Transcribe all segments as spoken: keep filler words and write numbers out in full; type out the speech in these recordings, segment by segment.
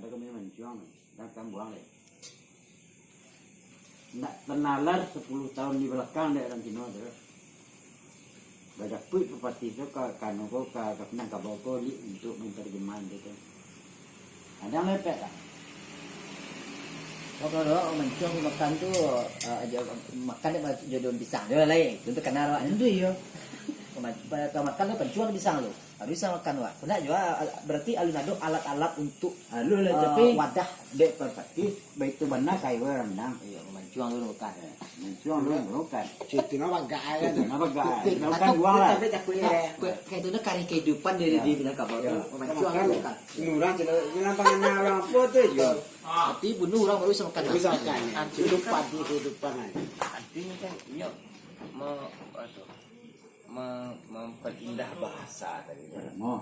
Kami mancuang, dah kambuang lai. Ndak tanalar sapuluah tahun di balakang dek urang Cino tu. Badapuik papatih tu ka, ka anu ko, ka, ka Minangkabau ko, li, untuak mantarjemah tu. Ada yang lepek tak? Oh, kalau mancuang makan tu, ah, jo, makan dek jo daun pisang jo lai. Itu terkenal, Wak. Itu iyo. Kalau makan tu pancuang pisang tu. Baru bisa makan, Wak. Kena jua, al-, berarti alun ado alat-alat untuk, alun lah, ah, tapi wadah. Dek papatih, baitu bana ka iwa urang Minang. Iyo, mancuang dulu makan. Mancuang dulu makan. Situ nah bagak kan. Situ nah bagak. Tapi, tapi, tapi, tapi, kayak itu nah karih kehidupan dari, di Minangkabau tu. Iyo. Mancuang dulu makan. Bunuh urang, cina, cina pangan urang apa tu, iyo. Tapi bunuh urang baru bisa makan. Bisa makan, iyo. Kehidupan, kehidupan, iyo. Artinya kan, iyo, me-, apa tu? me-, memperindah bahasa tadi tu. Mo.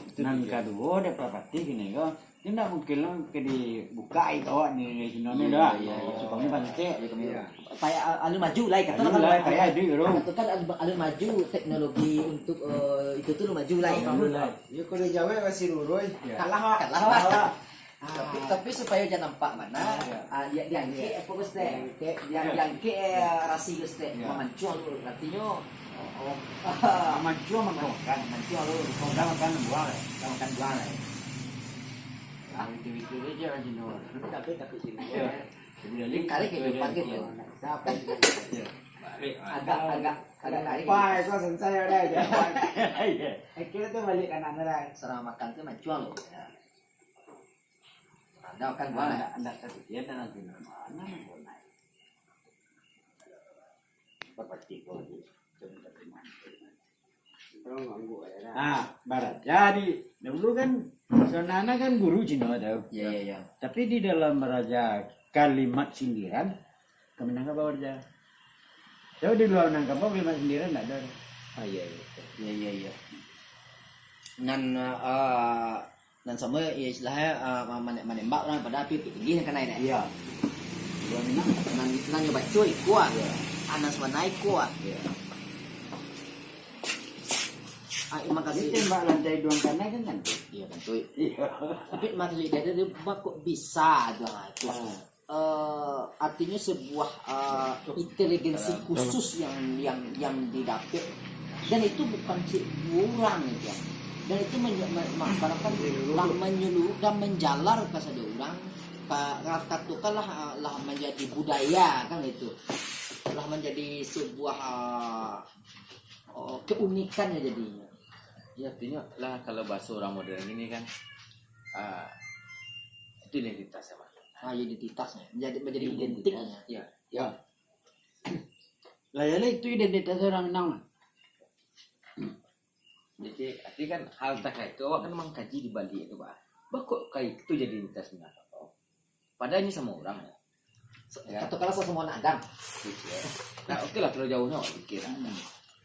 Itu nan tujuan. Kaduo, dek papatih kini ko, indak mungkin lah ka dibuka itu awak ni, di sino ni dah. Iyo, iyo. Supayo pancek. Iyo, kami. Iyo. Payah, a-, alun maju lai, kato alun lah, payah duit tu. Kato kan alun, alun maju teknologi untuk, eh, itu tu alun maju lai. Alun maju lai. Iyo, kalau jawek masih lurus. Iyo. Kalah, Wak. Kalah, Wak. Kalah, Wak. Tapi, tapi supayo jan nampak bana, ah, di, diangkek apo, Bos, teh? Diangkek. Diang-, diangkek, eh, rasi, Bos, teh. Iyo. Mamancuang tu, artinyo, oh, oh. Mamancuang, makan. Mamancuang tu. Kok dah makan, buang, dah makan, buang. Ah, itu-itu aja, Cino. Tapi, tapi sini. Iyo. Jadi, kali kehidupan gitu. Iyo. Agak, agak, agak kali. Pai, kau sensai ada aja. Iyo. Akhirnya tu balik kanan lah. Selama makan tu mancuang lo. Yo. Ado kan, Wak? Ndak, ndak tapikia, ndak nanti mana nak naik. Seperti itu, sebentar. Ah, baraja di dahulu kan, saunana kan guru Cino tu. Iyo, iyo, iyo. Tapi di dalam baraja kalimat sindiran, ka Minangkabau baraja. Tapi di lua Minangkabau kalimat sindiran ndak ado. Ah, iyo, iyo. Iyo, iyo, iyo. Nan, eh, Nan samo, yo, istilahnyo, ah, ma-, mane-, manembak urang, padahal api tinggi nan kanai, nyo. Iyo. Nan, nan nyo baco iko, ah. Iyo. Nan sabananyo iko, ah. Iyo. Ah, makasih. Ini tembak lantai duo kanai kan, kan? Iyo, kan, tu. Iyo. Tapi maksud dia tu, kok bisa tu, ah, tu. Ah. Eh, artinya sebuah, eh, inteligensi khusus yang, yang, yang didapat. Dan itu bukan cek dua orang itu. Dan itu menye-, me-, me-, apa kan, lah menyeluruh dan menjalar ka sadonyo urang, ka-, lah katakanlah, eh, lah menjadi budaya kan itu. Lah menjadi sebuah, eh, oh, keunikannya jadinya. Ya, artinya lah kalau bahasa orang modern ini kan, eh, itu identitasnya, Pak. Ah, identitasnya. Menjadi, menjadi identik. Identitas. Ya. Ya. Lah, ya lah, itu identitas orang Minang lah. Jadi, tapi kan hal takah itu, awak kan mangkaji di balik itu, Pak. Bah, kok kayak itu jadi identitas Minang? Padahal ini samo urang, ya. Ya. Katakanlah sasamo anak Adam. Gitu, ya. Nah, oke lah, terlalu jauhnya awak pikir, lah. Hmm.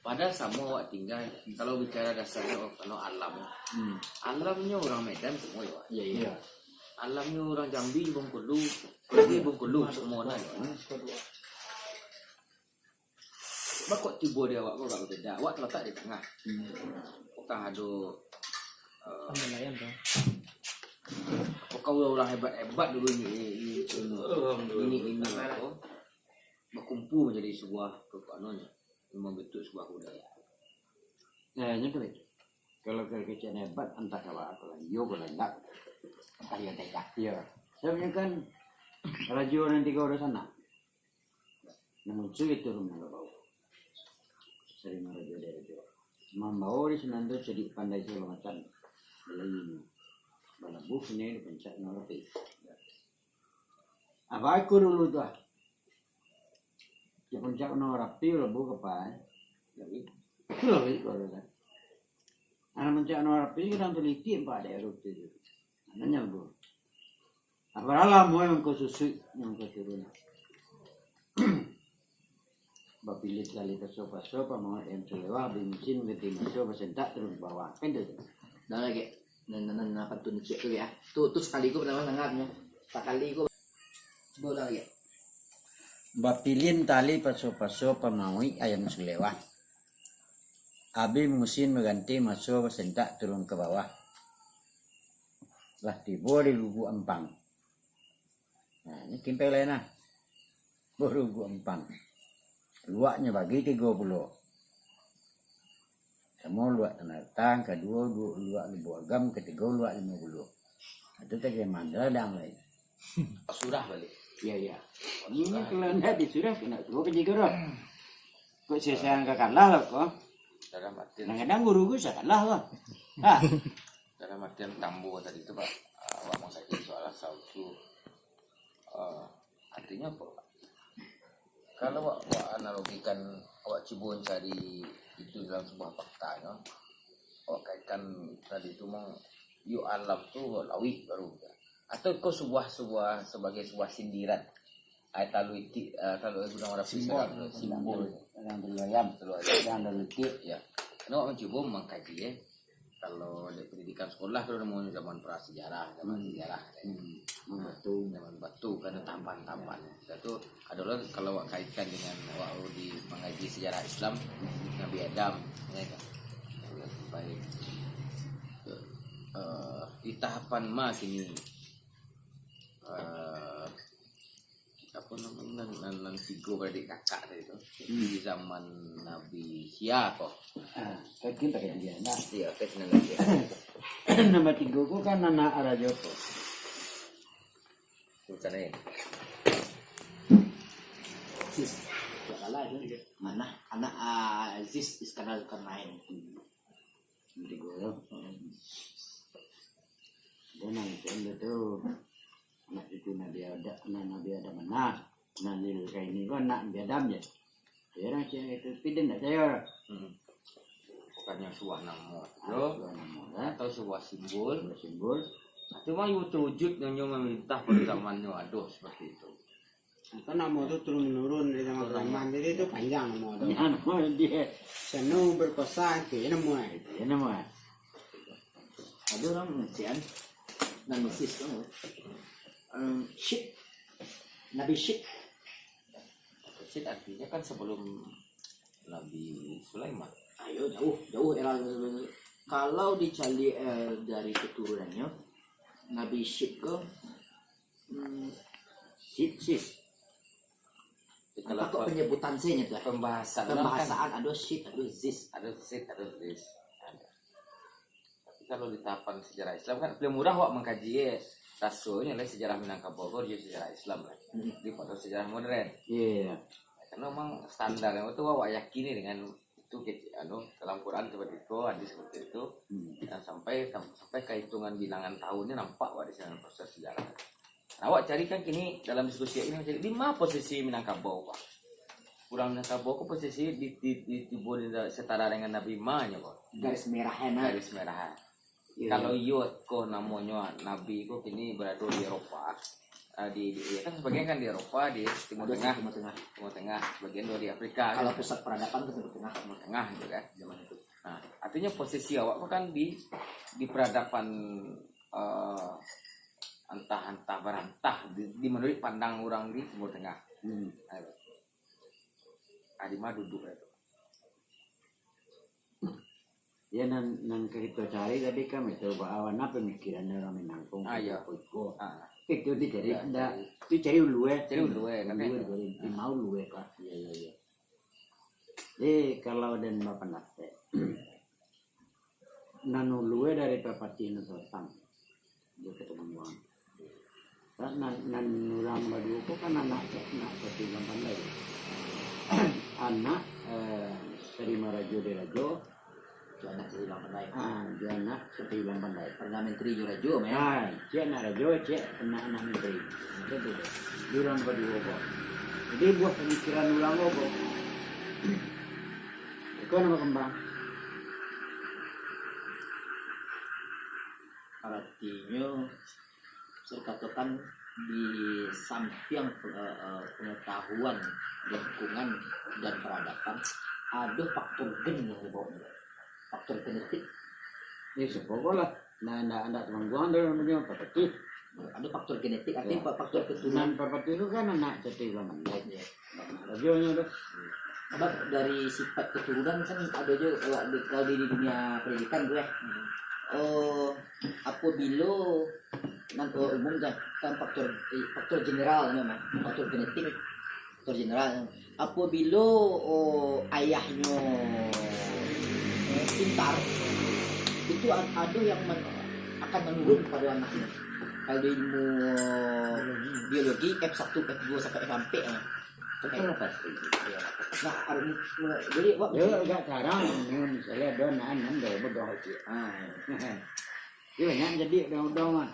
Padahal samo awak tinggal, kalau bicara dasarnya, oh, kalau alam. Hmm. Alamnya orang Medan semua, ya, Pak? Iya, iya. Iya. Alamnya orang Jambi, Bengkulu, Bengkulu, semua lah, ya. Bah, kok tibo di awak ko agak babeda. Awak talatak di tangah. Hmm. Apakah ado, eh, apakah urang-urang hebat-hebat dulu ni, ni, ni, ini, ini, apa? Bakumpul manjadi sabuah, apa namanya, membentuk sabuah budaya. Nah, itu tu. Kalau, kalau kecek hebat, antah kalau aku lah, iyo, kalau indak, antah iyo, antah iyo. Iya. Saya punya kan, rajo nan tigo raso anak. Nan muncul itu rumah babau. Sering rajo dari rajo. Mambao di sinan tu cadiak pandai sagalo macam. Balalu ni. Balabuh ni di puncak Marapi. Apa aku dulu tu, ah? Di puncak Marapi, labuah ka pai. Jadi, itulah baik kalau kan. Anak puncak Marapi kadang tu licik, empat daerah tu. Nanya aku. Apo lah, muai mangko susuik, mangko turun. Bapilih tali paso-paso, pamauik ayam salewah, bingsin, genti maso, basentak, turun ka bawah. Kan tu. Dah lagi. Nan, nan, nan, apa tu, ni, cek tu, ya. Tu, tu sakali ko partamo danga nyo. Sakali ko. Cubo ulang lagi. Bapilih tali paso-paso, pamauik ayam salewah. Abih musim baganti maso, basentak turun ka bawah. Lah tibo di Lubuak Ampang. Nah, ini kimpek lain nah. Baru Lubuak Ampang. Luaknyo bagi tigo pulo. Samo luak Tanah Rentang, kaduo du-, luak Lubuak Agam, katigo luak Limo Puluah. Itu tadi mandra dang lain. Surah balik. Iya, iya. Ini kalau ndak disurah, kena suruh ke jigo dah. Kok saya sayang ka kalah lah kok. Dalam artian Kadang-kadang guru gue salah lah. Ah, dalam artian tambo tadi tu, Pak, ah, awak mangkaji soal asal usul. Ah, artinya apa, Pak? Kalau awak, awak analogikan, awak cubo cari itu dalam sebuah fakta, no? Awak kaitkan tadi tu, mang, yo alam tu lauik baru. Atau kau sebuah, sebuah, sebagai sebuah sindiran. Ai talu itik, eh, talu gunung Marapi Simbol. Simbol. Yang dulu ayam. Dulu ayam. Yang dulu itik. Ya. Nah, awak mancubo mangkaji, eh. Kalau di pendidikan sekolah tu namanya zaman prasejarah, zaman Hmm. sejarah. Hmm. Zaman batu. Zaman batu, kan ada tampan-tampan. Sudah tu, ado lah kalau awak kaitkan dengan awak di mangaji sejarah Islam, Nabi Adam, ya kan? Sampai, eh, di tahapan ma kini, eh, apa namanya, nan, nan, nan tigo beradik kakak tadi tu. Hmm. Di zaman Nabi Hia ko. Ah, mungkin pakai dia, nah. Iya, pakai sinan lagi. Nama tigo ko kan anak Rajo ko. Sultan Ain. Sis, tak salah tu. Mana? Anak, ah, Aziz Iskandar Zulkarnain. Tigo tu. Hmm. Dia nang itu, dia tu. Anak cucu Nabi Adam, anak Nabi Adam mana? Nah, Lil kaini ko anak Nabi Adam je. Dia orang cakap itu, tapi dia ndak percaya. Hmm. Bukannya sebuah nama Ah, tu, sebuah nama, eh. atau sebuah simbol. Sebuah simbol. Cuma yang terwujud nyo memerintah pada zamannya, aduh, seperti itu. Apa nama tu turun menurun dari zaman ke zaman. Jadi itu panjang nama tu. Nama dia. Sanu berkosa itu ya nama. Itu ya nama. Ada orang mengertian Nabi Sis tu. Em, Syit. Nabi Syit. Syit artinya kan sebelum Nabi Sulaiman. Ayo, jauh, jauh era. Kalau dicari, eh, dari keturunannya, Nabi Syit ke, hmm, Syit, Sis. Jadi, kalau Apa kok pe-, penyebutan sih tu, eh? pembahasan orang kan Pembahasan ada Syit, ada Zis. Ada Syit, ada Zis. Ada. Tapi kalau di tahapan sejarah Islam kan, paling murah awak mangkaji, eh, rasonyo lah sejarah Minangkabau ko jo sejarah Islam lah. Hmm. Daripada sejarah modern. Iya, iya. Karena memang standar yang tu awak yakini dengan itu, ke-, anu, dalam Quran seperti itu, hadis seperti itu. Hmm. Dan sampai, sam-, sampai kehitungan bilangan tahunnya nampak awak di sana proses sejarah. Nah, awak cari kan kini dalam diskusi ini, cari di mana posisi Minangkabau, Pak? Urang Minangkabau ko posisi di, di, di, di, di setara dengan Nabi Ma nyo, Pak. Garis merah, ya, nah. Garis merah. Iya. Kalau iyo ko namonyo Nabi ko kini berada di Eropa. Ah, di, di, ya kan sebagian kan di Eropa, di Timur Ada Tengah. Timur Tengah. Timur Tengah, sebagian juga di Afrika, Kalau kan. pusat peradaban ke Timur Tengah. Timur Tengah juga kan. Zaman itu. Nah, artinya posisi awak ko kan di, di peradaban, eh, antah-antah barantah di, di menurut pandang orang di Timur Tengah. Hmm. Nah, itu. Ah, di mana duduk itu? Ya, nan, nan kito cari tadi kan itu bahwa apo pemikiran urang Minang ko, Ah, iya. iko. Ah. Itu dicari, Iya, ndak. cari. Itu cari ulu, eh. Cari ulu, eh, Ulu, katanya. cari. Ah. Di mau ulu, eh, Pak. Iya, iya, iya. Eh, kalau den bapandapat, nan ulu, eh, dari Papatih nan Selatan. Dia ketemu orang. Kan nan, nan urang baduo ko kan anak, anak satu urang pandai. Anak, eh, Tarima Rajo Dirajo. Tu anak Sari Ilang Pandai. Ah, dia anak Sari Ilang Pandai. Perdana Menteri jo Rajo, mah, ya? Ah, cek anak Rajo, cek anak, anak menteri. Macam tu deh. Dia urang baduo ko. Jadi buah pemikiran urang ko. Iko nama kembang. Artinyo, bisa dikatakan di sampiang, eh, eh, pengetahuan lingkungan dan peradaban, ada faktor gen yang dibawa. Faktor genetik. Ya, siapa lah. Nah, ndak, ndak tangguang tu namanya Papatih. Ada faktor genetik, artinya Ya. fa-, faktor keturunan. Nan Papatih tu kan anak Sari Ilang Pandai. Ya. Anak Rajonyo tu. Sebab dari sifat keturunan kan ada je, kalau di, kalau di dunia pendidikan tu, ya. Hmm. Oh, apabilo nan, oh, umum kan, kan faktor, eh, faktor general memang, faktor genetik, faktor general. Apabilo, oh, ayahnyo, eh, pintar, itu a-, ado yang men-, akan menurun pada anaknya. Kalau di ilmu biologi, F satu, F dua sampai F empat, eh. Itu lah pasti. Nah, ado, jadi awak Yo, agak jarang, misalnya ado anak enam dah bodoh aja. Ah, iya. Dia banyak jadi udah-udah mah.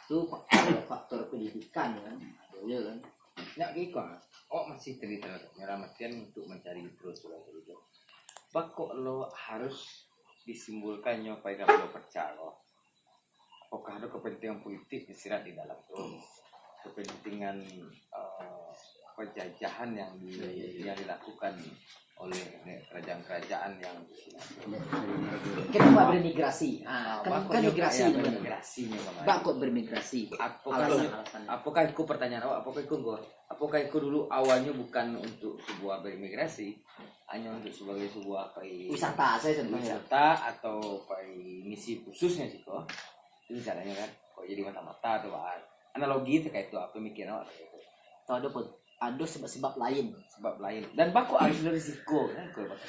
Tu faktor, faktor pendidikan kan. Ado je kan. Nak iko, awak masih cerita nyalamatian untuk mencari terus orang itu. Bakok lo harus disimbulkannyo pai ka pulau pecah ko. Apakah ada kepentingan politik tersirat di dalam tu? Kepentingan, eh, penjajahan yang di-, yang dilakukan oleh kerajaan-kerajaan yang di sini. Kenapa bermigrasi? Ah, Ah, kan, bakok kan juga migrasi ya, namanya. Bermigrasinya, Bang. Bakok bermigrasi. Apakah Alasan-alasannya. Apakah itu pertanyaan awak? Apakah itu gua? Apakah itu dulu awalnya bukan untuk sebuah bermigrasi, hanya untuk sebagai sebuah pai Wisata saja sebenarnya. Wisata atau pai misi khususnya sih kok? Itu caranya kan. Kok jadi mata-mata atau apa? Analogi terkait itu apa mikiran awak terkait itu? Atau ada pun, ada sebab-sebab lain. Sebab lain. Dan bakok harus ada risiko kan, kalau bakok.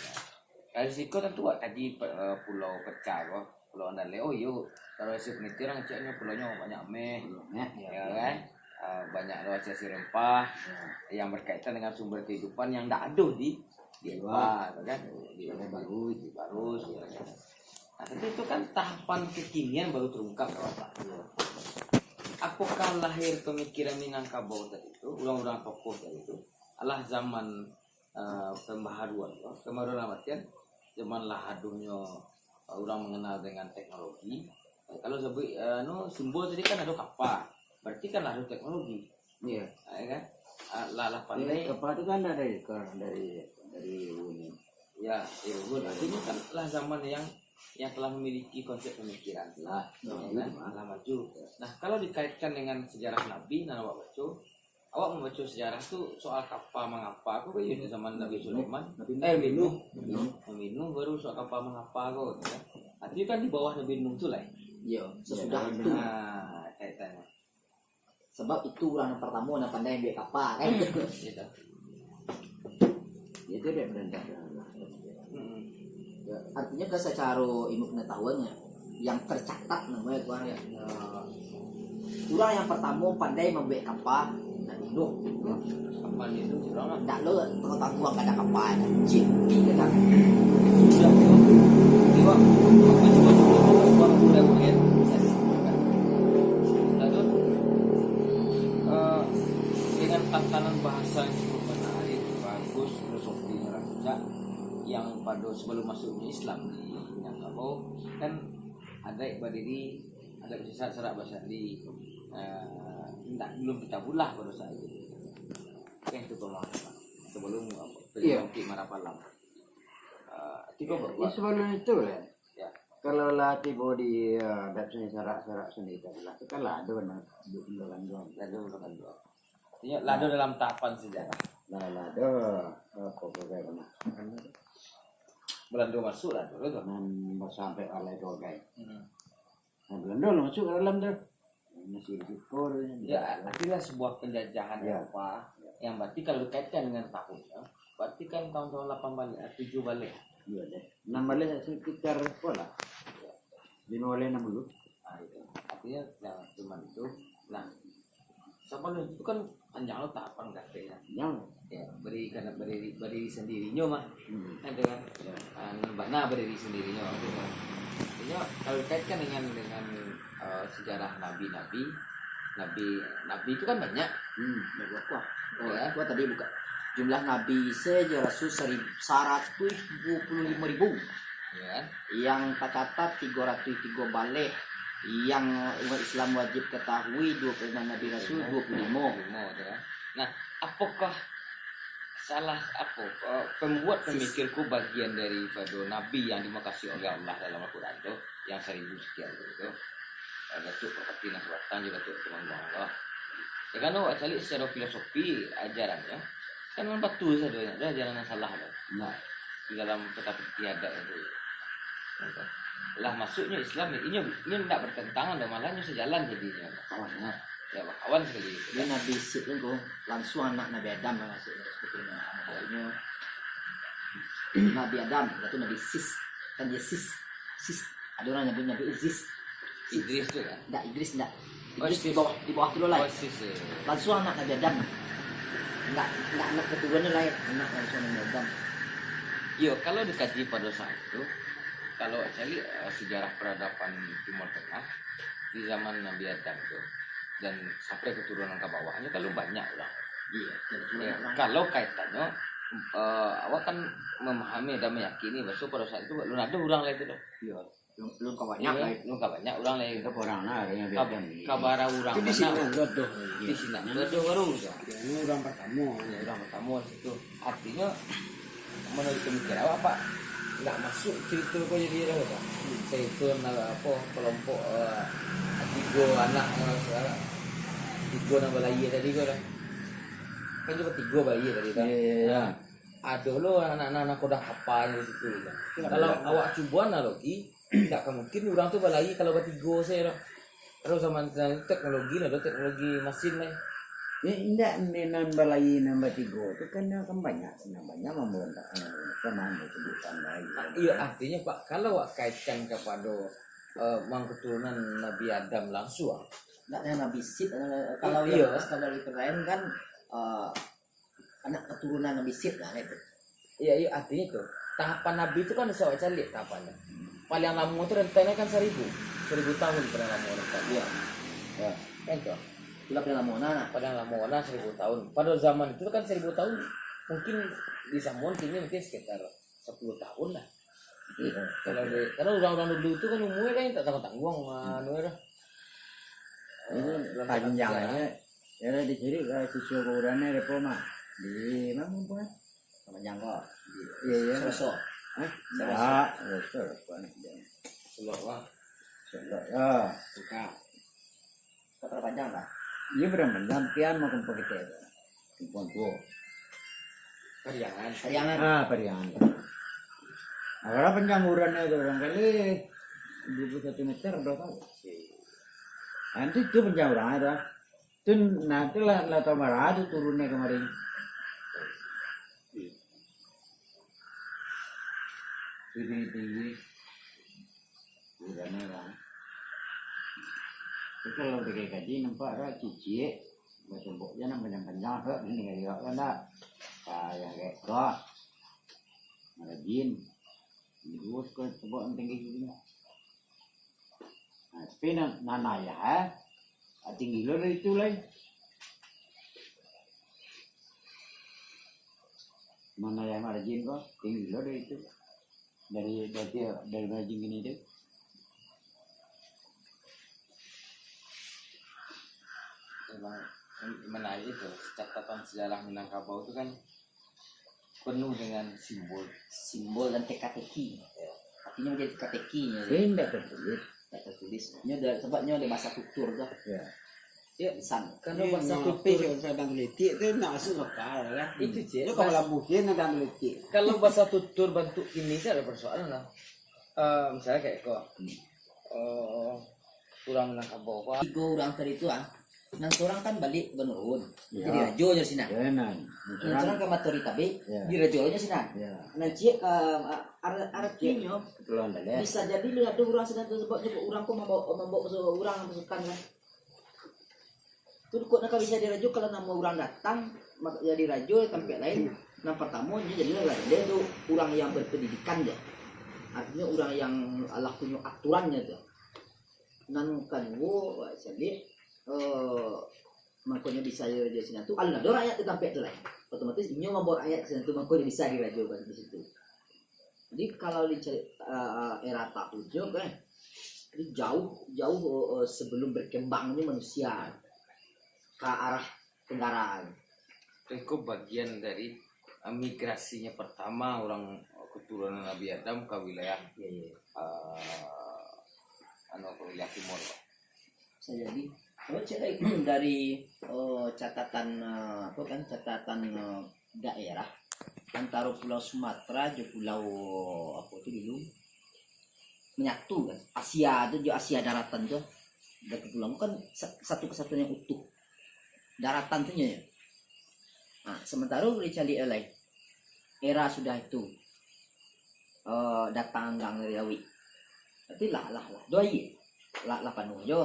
Risiko tentu awak tadi pe-, eh, pulau pecah ko, pulau Andaleh. Oh iyo, kalau hasil penelitian orang caknyo pulaunyo banyak ameh, Banyak, ya ya. Kan? Eh, banyak lo hasil-hasil rempah Ya. Yang berkaitan dengan sumber kehidupan yang ndak ada di, di Di Eropa, kan? Di Eropa Baru, di Baru, segala macam. Nah, tapi itu kan tahapan kekinian baru terungkap, Bapak. Ya. Apakah lahir pemikiran Minangkabau tadi itu, orang-orang tokoh tadi itu, alah zaman, eh, pembaharuan, pembaharuan dalam artian zaman lah aduhnyo, eh, urang mengenal dengan teknologi. Eh, kalau sebut, eh, anu, simbol tadi kan ado kapa, berarti kan lah ado teknologi. Iya. Ya kan? Ah, lah, lah Ya, pandai. Kapa tu kan dari, dari, dari uni. Ya, ya, betul. Artinya kan lah zaman yang, yang telah memiliki konsep pemikiran. Lah, Ya, maju, kan? Lah maju. Nah, kalau dikaitkan dengan sejarah Nabi, nah, awak baca, awak mambaco sejarah tu soal kapa mangapa ko, kan, zaman Nabi Sulaiman. Nabi Nuh. Eh, Nabi Nuh. Nabi Nuh. Nabi Nuh baru soal kapa mangapa ko, kan. Artinya kan di bawah Nabi Nuh tu lah. Iya, sesudah Ya, itu. Nah, kaitannya. Sebab itu urang nan partamo nan pandai ambiak kapa, kan. Gitu. Itu dia benar. Mm-mm. Ya, artinya kan secara ilmu pengetahuannya, yang tercatat namanya itu, Ya. eh, urang yang partamo pandai mambuek kapa, Nabi Nuh. Kapa Nabi Nuh urang lah. Ndak lo, tangguang-tangguang kada kapa, jin, jin kada. Sudah tu, iwak, cuba-cuba, cuba-cuba, sudah buliah. Sudah tu, eh, dengan tatanan bahasa yang cukup menarik, bagus, filosofinya rancak, yang pado sebelum masuknya Islam di Minangkabau, kan adaik badiri, adaik basarak, sarak basandi, eh, indak, belum tercabutlah pada saat itu. Kan itu pemahaman sebelum apa, Iya. Bangkit Marapalam. Eh, tiba Ya, buat ya, sebelum itu lah. Ya. Kalau lah tiba di, eh, adat seni sarak-sarak seni tadi lah, kita lah ada benar, duduk di belakang doang. Ada benar doang. Artinya, lah ada dalam tahapan sejarah. Lah, lah ada, apa, apa, apa, apa. Belanda masuk lah dulu tu. Nan sampai alai dogai. Hmm. Nah, Belanda lah masuk ke dalam tu. Masih risiko tu. Ya, artinya sebuah penjajahan Ya. Apa, yang berarti kalau dikaitkan dengan tahun, ya, berarti kan tahun-tahun lapan baleh, eh, tujuh baleh. Iya deh. Enam baleh sekitar apa lah? Lima baleh enam puluh. Ah, itu. Artinya, ya, cuman itu. Nah, sebelum itu kan panjang lo tahapan katanya. Panjang. Ya, beri, karena berdiri, berdiri sendirinya mah. Hmm. Kan itu kan? Ya. Ah, bana berdiri sendirinya, gitu kan. Artinya, kalau dikaitkan dengan, dengan, eh, sejarah nabi-nabi, nabi, nabi itu kan banyak. Hmm, banyak. Wah, oh, Ya. Wah, tadi buka. Jumlah nabi Isa je rasul seribu, seratus dua puluh lima ribu. Ya. Yang tercatat tiga ratus tiga baleh. Yang umat Islam wajib ketahui dua puluh enam nabi rasul, dua puluh lima. Dua puluh lima, ya. Nah, apakah salah apa, eh, pembuat Sis- pemikirku bagian daripada nabi yang dimakasih oleh Allah dalam Al-Quran tu, yang seribu sekian tu, tu. Eh, Datuk Perpati Nasratan juga Datuk Temanggung Allah. Ya kan, awak cari secara filosofi ajarannya, kan memang batul saja, ada ajaran yang salah tu. Nah. Di dalam kitab fikih adat itu. Lah masuknyo Islam, inyo, inyo ndak bertentangan doh, malah nyo sejalan jadinyo. Kawan, ya. Ya, kawan sekali gitu. Dia Nabi Sid tu, tu langsung anak Nabi Adam lah masuknyo, sebetulnyo. Maknyo Nabi Adam, lepas tu Nabi Sis. Kan dia Sis. Sis. Ada orang nyebut, nyebut Sis. Idris tu kan? Ndak, Idris ndak. Oh, Idris di Sis. Bawah, di bawah tu lah. Oh, Sis, ya. Langsung anak Nabi Adam. Ndak, ndak anak keturunan lain, anak langsung Nabi Adam. Iyo, kalau dikaji pada saat itu, kalau cari, eh, sejarah peradaban Timur Tengah di zaman Nabi Adam tu, dan sampai keturunan ke bawahnyo, kalau banyak urang. Iya, betul. Ya, urang. Kalau kaitannyo, eh, awak kan memahami dan meyakini bahwa pada saat itu belum ada urang lain tu doh. Iya. Lun, lun ka banyak lai. Lun ka banyak urang lai. Ka urang lah, yang ka, biasa ni. Ka bara urang. Itu di sini lah, tu. Di sini lah, tu baru. Ini urang pertama. Ya, urang pertama situ. Artinyo, menurut pemikiran awak, Pak, ndak masuk cerita ko jadi dah, Pak. Cerita nak apa, kelompok, eh, tiga anak, eh, tiga nak balayia tadi ko dah. Kan cuma tiga balayia tadi, kan? Ya, ya, ya. Nah, ado lo anak-anak ko dah apa yang di situ, kan? Kalau awak cubo analogi, ndak ka mungkin urang tu balayia kalau batigo sajo, dah. Kalau zaman sekarang teknologi lah, teknologi masin lah. Ya, indak, nan balayia nan batigo tu kan, kan banyak, senang banyak mamberontak, eh, kan anu, sebutan lain. Ah, iyo, artinyo, Pak, kalau awak kaitkan kapado, eh, mang keturunan Nabi Adam langsung, ah. Ndak, yang Nabi Sid, eh, kalau iyo. Yang, kalau di lain kan, eh, anak keturunan Nabi Sid lah, kan itu. Iya, iya, artinyo tu, tahapan Nabi tu kan bisa awak caliak tahapannyo. Paling lamo tu rentennyo kan saribu, saribu tahun paling lamo rentennyo. Iya. Ya. Kan tu? Itulah paling lamo nah. Paling lamo nah saribu tahun. Pada zaman itu kan saribu tahun mungkin di Samuan kini mungkin sekitar sepuluh tahun lah. Iya. Kalau di, karena urang-urang dulu tu kan umurnyo kan tak tangguang-tangguang, anu lah. Ini panjang lah. Ya, di sini kalau siswa kuburannya ada poma. Di mana pun? Sama jangka. Iya, iya. Selesai. Hah? Selesai. Selok lah. Selok, ya. Buka. Kok terpanjang lah? Iya, berapa jam? Kian makan pakai teh. Perempuan tua. Pariangan. Pariangan. Ah, Pariangan. Agak panjang urannya tu, barangkali dua puluh satu meter, berapa? Nanti tu panjang urangnyo tu, ah. Tu, nah, tu lah, lah tahu marah tu turunnya kemarin. Tinggi-tinggi. Urangnyo lah. Tapi kalau dikaji-kaji nampak dah cicik, batumbuk je nan panjang-panjang tu, ini kayak kan dah. Kayak kayak tu. Marajin. Terus ke tembok nan tinggi gitu. Nah, tapi nan, nan ayah, eh, tinggi lo dari itu lai. Nan ayah marajin ko, tinggi lo dari itu. Dari, dari, dari marajin gini tu. Memang menarik itu, catatan sejarah Minangkabau itu kan penuh dengan simbol. Simbol dan teka-teki. Ya. Artinya menjadi teka-teki nyo. Ini ndak tertulis. Ndak tertulis. Nyo ada, sebab nyo ada bahasa tutur tu. Ya. Ya, lisan. Kalau bahasa tutur, kalau sadang gelitik tu nak masuk lokal lah. Itu, Cik. Lu kalau lambuh, dia nak gelitik. Kalau bahasa tutur bantuk kini tu ada persoalan lah. Eh, misalnya kayak ko. Hmm. Eh, urang Minangkabau ko. Tigo urang tadi tu, ah. Nan surang kan baliak banurun. Ya. Jadi rajo jo sinan. Ya, nan. Nan surang ka Matori Tabik, ya, di rajo jo sinan. Ya. Nan ciek ka, ah, ar-, artinyo bisa jadi lah ado urang sinan tu, sebab urang ko mambawa, mambawa urang pasukan kan. Tu kok nak bisa dirajo kalau namo urang datang, mak-, jadi rajo tampek lain. Nan partamo, inyo jadilah rajo tu urang yang berpendidikan je. Artinyo urang yang alah punyo aturannyo tu. Nan kaduo, wak caliak, eh, mangkonyo bisa dirajo sinan tu, alun ado rakyat tu tampek tu lai. Otomatis inyo mambawa rakyat ka sinan tu, mangkonyo bisa dirajokan di situ. Jadi, kalau dicari, eh, era tahu jo, kan, jadi jauh, jauh, eh, sebelum berkembangnya manusia ka arah tenggara. Itu bagian dari, eh, migrasinya pertama orang keturunan Nabi Adam ke wilayah, iya, iya, eh, anu, ke wilayah timur. Bisa jadi. Kalau cek dari, eh, catatan, eh, apa kan, catatan, eh, daerah antaro Pulau Sumatera jo pulau apa tu dulu? menyatu kan. Asia tu jo Asia daratan tu, Batu Tulang tu kan sa-, satu kesatuan yang utuh. Daratan tu nyo. Nah, sementara dicaliak lai, era sudah itu, eh, datang anggang dari lauik. Berarti lah, lah, lah, dua aia. Lah, lah panuah jo.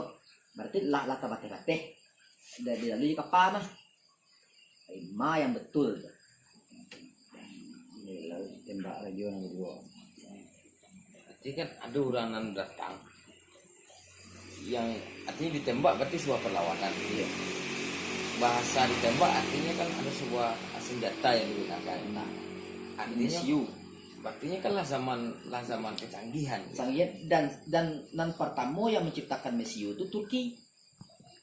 Berarti lah, lah tabateh-bateh. Dari lalu di kapa mah. Ima yang betul tu. Ini lalu tembak lagi orang kedua. Berarti kan ada orang nan datang. Yang artinya ditembak berarti sebuah perlawanan. Iya. Bahasa ditembak artinya kan ada sebuah senjata yang digunakan. Nah, artinya, Mesiu. Artinya kan lah zaman, lah zaman kecanggihan. Kecanggihan dan, dan nan pertama yang menciptakan Mesiu tu Turki.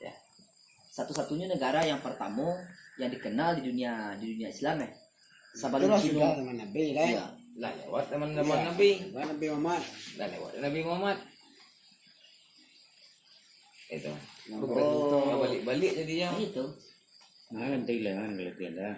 Ya. Satu-satunya negara yang pertama yang dikenal di dunia, di dunia Islam, eh. Sebelum Itulah Cino. Sudah zaman Nabi, kan? Iya. Lah lewat zaman, zaman Iya. Nabi. Zaman Nabi Muhammad. Lah lewat Nabi Muhammad. Itu. Oh. Balik-balik jadinya. Itu. Nah, nanti lah, kan, kalau tiada.